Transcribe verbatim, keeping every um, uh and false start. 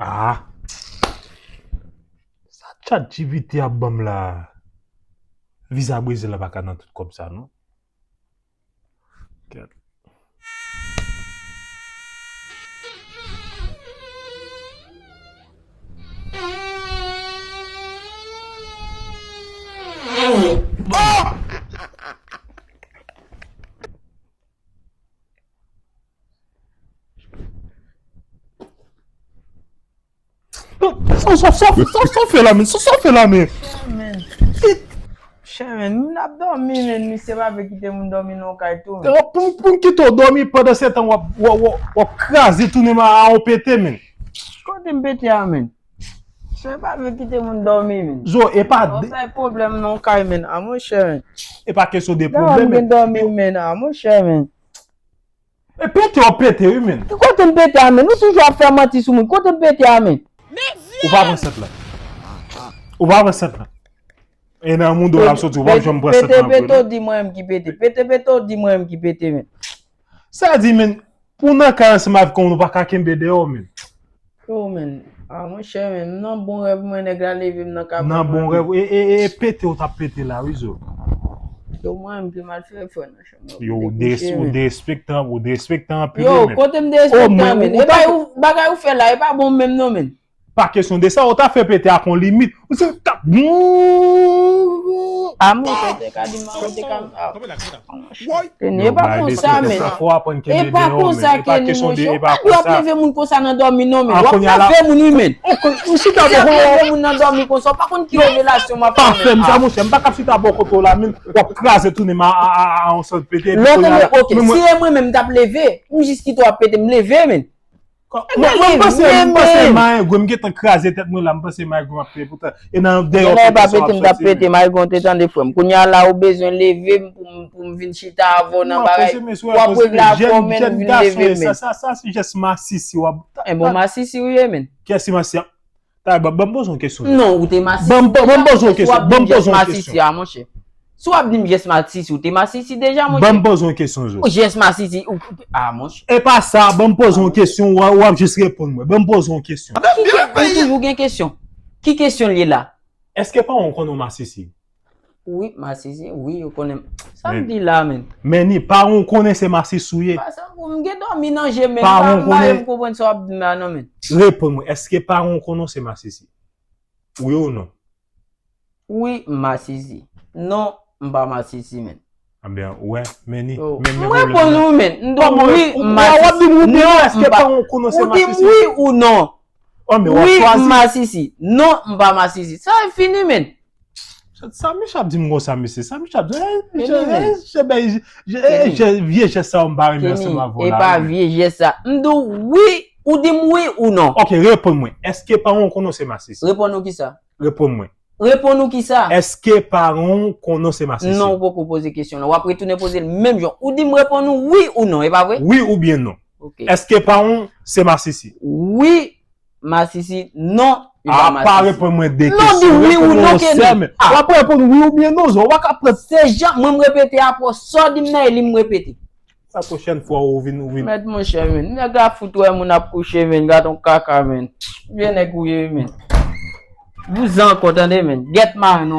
Ah. Sa ChatGPT ap ban m la. Viza Brezil la pa ka nan tout kòb sa, non. Kèt. Sa w fè la, men? Sa w fè la, men? Chè, men, moun ap dòmi, men, misye pa vle kite moun dòmi nan yon kay tou, men. Pou, pou m kite w dòmi pandan se tan w ap, w ap, w ap, w ap kraze tounen m a, a yon pete, men. Kote m pete a, men? Misye pa vle kite moun dòmi, men. Zo, e pa... Ou bay pwoblèm nan yon kay, men. A, monchè, men. E pa kesyon de pwoblèm, men. Dòmi, men. A, monchè, men. E pete w ap pete, wi, men. Ki kote m pete a, men? Ou toujou ap fè manti sou moun. Kote m pete a, men? Ou pa pran sant lan. Ou pa pran sant lan. E nan moun do l ap soti, ou p ap janm pran sant lan vre, non. Pete, pete, w di mwen menm ki pete. Pete, pete, w di mwen menm ki pete, men. Sa di, men, pou nan kay ansanm avèk yon moun, ou pa ka kenbe deyò, men. Yo, men. A, monchè, men, m nan bon rèv mwen, nèg la leve m nan kabrit mwen, men. Nan bon rèv, e, e, e, e pete w t ap pete la, wi, zo. Yo, mwen, m pi mal fè fè nan chanm nan. Yo, ou derespektan, ou derespektan anpil, men. Yo, kote m derespektan, men? E pa ou, bagay ou fè la, e pa bon menm, non, men. Pa kesyon de sa, ou ta fè pete ak yon limit. Ou se tap. A, mwen, ou te ka di m, ou te ka, a. Woy! Teni, e pa konsa, men. E pa konsa, Kenny, monchè. Ou pa dwe ap leve moun konsa nan dòmi, non, men. W ap leve moun, wi, men. Ou chita bò kote. Leve moun nan dòmi konsa, ou pa konn ki revelasyon m ap fè, men. Pa fè m sa, monchè. M pa ka chita bò kote w la, men. W ap kraze tounen m a, a, a, a, yon sòt pete. Lè w tande, ok, si e mwen menm m t ap leve, m jis kite w ap pete, m leve, men. Mwen, mwen panse, mwen panse Mayengo, m gentan kraze tèt mwen la, m panse Mayengo ap pete poutan. E nan deyò pete sa w ap soti, men. Mayengo te tande frè m. Kounye a la, ou bezwen leve m pou m, pou m vin chita avè w nan bagay. W ap regle avè w, men, ou vin leve m, men. Sa, sa, sa se jès masisi w ap... E bon, masisi ou ye, men. Kiyès ki masisi? Ta, ban, ban m poze yon kesyon. Non, ou te masisi deja. Ban m, ban m poze yon kesyon. Ban m poze yon kesyon. Si w ap di m jès masisi, ou te masisi deja, monchè. Ban m poze yon kesyon, zo. Ou jès masisi, ou, ou, a, monchè. E pa sa, ban m poze yon kesyon, w ap, w ap jis reponn mwen. Ban m poze yon kesyon. Ki ke-, ou toujou gen kesyon. Ki kesyon l ye la? Èske paran w konnen w masisi? Wi, masisi, wi, yo konnen. Sa m di la, men. Men ni, paran w konnen se masisi w ye? Pa sa, m gen dòmi nan je m, men. Paran w konnen? M pa, m pa konprann sa w ap di m la, non, men. Reponn mwen, èske paran w konnen w se masisi? Wi ou non? Wi, m masisi. Non, m pa masisi, men. Ebyen, ou wè, men ni, men, men pwoblèm nan. M reponn ou, men. M di w wi, m masisi. Non, m pa. Ou di m wi ou non. Wi, m masisi. Non, m pa masisi. Sa e fini, men. Sa, sa misye ap di m konsa, mesye. Sa misye ap di m, eh, je, eh, je, ben, je, je, eh, je, vye jès sa yo m pa renmen ansanm avè w la, wi. Kenny, e pa vye jès sa. M di w wi, ou di m wi ou non. Ok, reponn mwen. Èske paran w konnen w se masisi? Reponn ou kisa? Reponn mwen. Reponn ou kisa? Èske paran w konnen w se masisi? Non, ou poko poze kesyon lan. W ap retounen poze l menm jan. Ou di m reponn ou wi ou non, e pa vre? Wi oubyen non? Ok. Èske paran w se masisi? Wi, masisi, non, li pa masisi. A, pa reponn mwen de kesyon. Non, di wi ou non, Kenny. A. W ap reponn wi oubyen non, zo. W pa ka pran. Se jan mwen m repete apre w, sa w di m nan e li m repete. Sa pwochèn fwa ou vin, ou vin. Mèt monchè, men. Nèg la fout wè moun ap kouche, men. Gad on kaka, men. Vye nèg ou ye, men. Vouzan ankò, tande, men. Gèt marenn ou.